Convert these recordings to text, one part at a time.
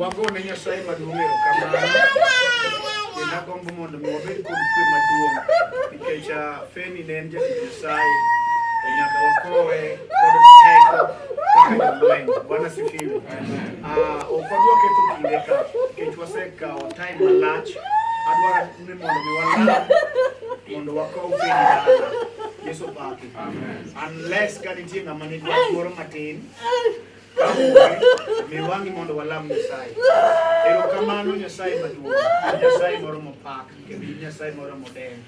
Wagone Nyasaye maduong' erokamano. Kendo agombo mondo mi wabed kod kwe maduong' nikech Feni ne en jatich Nyasaye to nyaka wakowe kod teko kaka jolweny. Bwana sifiwe. Ok wadwa ketho kinde ka nikech wasekawo time malach. Adwaro ni mondo mi walam mondo wakow Feni dala. Yesu opaki. Unless ka nitie ng'ama nigi wach moro matin Mi wang'i mondo walam Nyasaye. Erokamano Nyasaye maduong', in Nyasaye moromo pak, kendo in Nyasaye moromo den.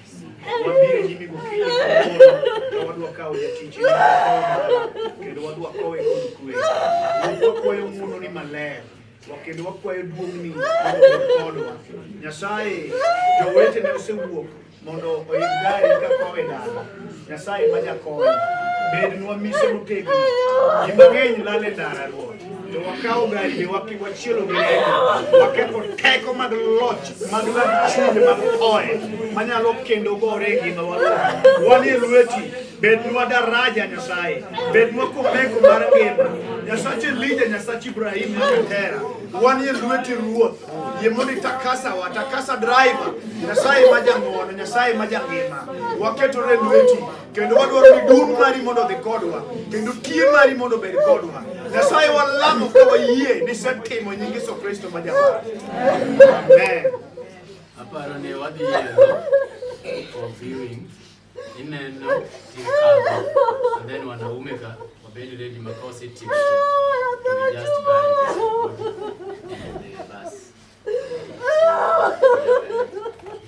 Wabiro e nyimi gokinyi kawuono ka wadwa kawo jatichni, wadwa kawo dala, kendo wadwa kowe kod kwe. Ruoth, wakwayo ng'wononi maler, kendo wakwayo duong'ni mondo obed kodwa. Nyasaye, jowetene osewuok mondo oidh gari ka kowe dala. Nyasaye ma jakony, bednwa mise motegno. Ji mang'eny lal e ndara Ruoth. To wakawo gari be wachielo gi remo. Waketho teko mag loch, mag lach chunje mag thoe, manyalo kendo gore e ngimawa Ruoth. Wan e lweti, bednwa daraja Nyasaye, bednwa komeko mar ngima. Nyasach Elija, Nyasach Ibrahim nyaka Tera. Wan e lweti Ruoth. Yie mondo itakasa wa, takasa driver. Nyasaye ma jang'wono, Nyasaye ma jangima. Waketore e lweti kendo wadwaro ni duong' mari mondo odhi kodwa kendo tie mari mondo obed kodwa. Nyasaye walamo ka wayie ni isetimo nying Yesu Kristo ma jawar. Amen. Aparo ni wadhi yiero for viewing. Ineno tikadho and then wanaume ka wabed ready ma ka osetieko to we just bury the body in the bus.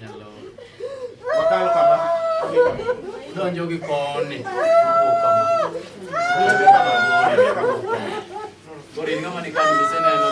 Nyalo Wakalo kama. donjo gi koni wuok kama. Koro in ng'ama ni kanyo iseneno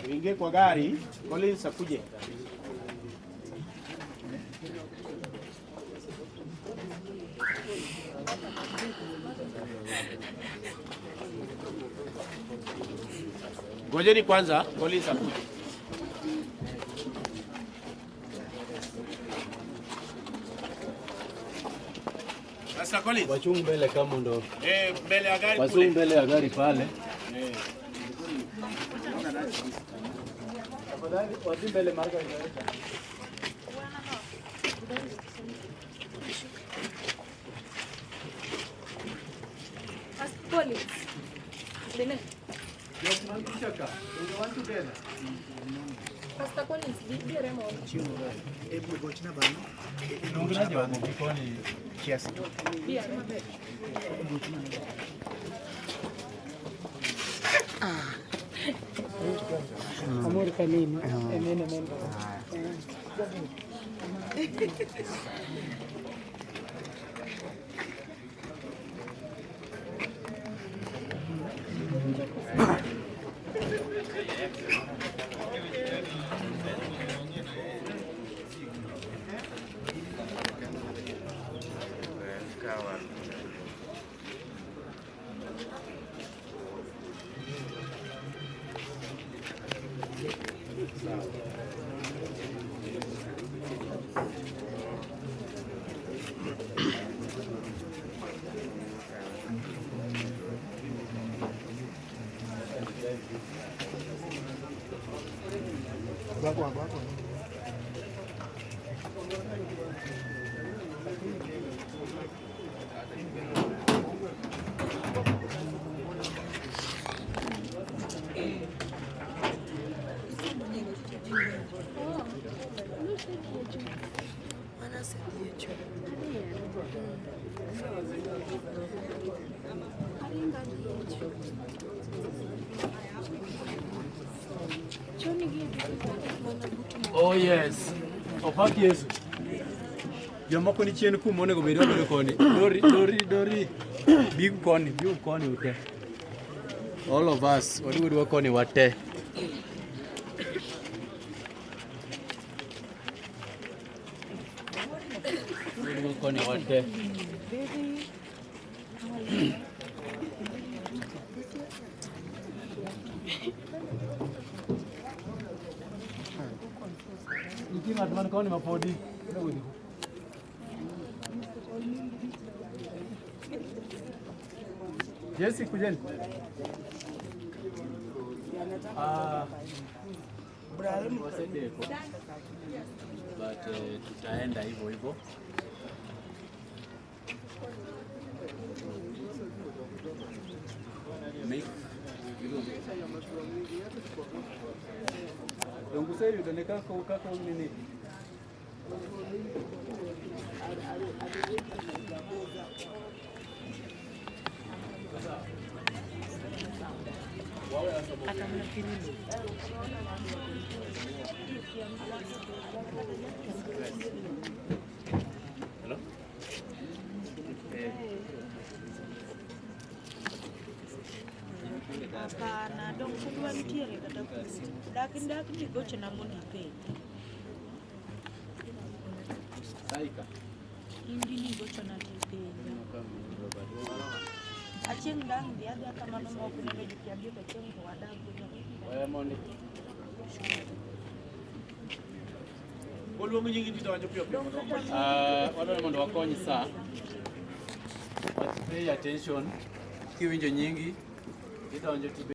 Tuingie kwa gari, Collins akuje. Ngojeni kwanza, Collins akuje. Sasa Collins. Wachung mbele kama ndo. Mbele ya gari kule. Wachung mbele ya gari pale. Pastor Collins, diere mo. Diere. Amor kanini. Amen, amen. Oh yes. Opak Yesu. Jomoko ni chien kuma onego bed wabedo koni. Dori, dori, dori. Big koni, big koni ute. All of us, wadiwudwa koni wate. Wadiwudwa koni wate. Nitie ng'at man koni mapodi onego dhi. Jesse, kujeni. Wasedeko. But tutaenda hivyo hivyo. Make Donge useyudo ne kaka nini? Kata mana pinyni. Hello? Hapana, dong pod wantiere kata dak dak ni gochona mondo ipenji. Saika. In gi ni gochona tipenja. Achieng' dang' dhi adhiya kamano ma ok uneno ji Kiambu to chieng' to wadag go. Weya mondi. Oluong nyingi ji donjo piyo piyo. Wadwaro mondo wakony sa. But pay attention. Kiwinjo nyingi, idonjo tibe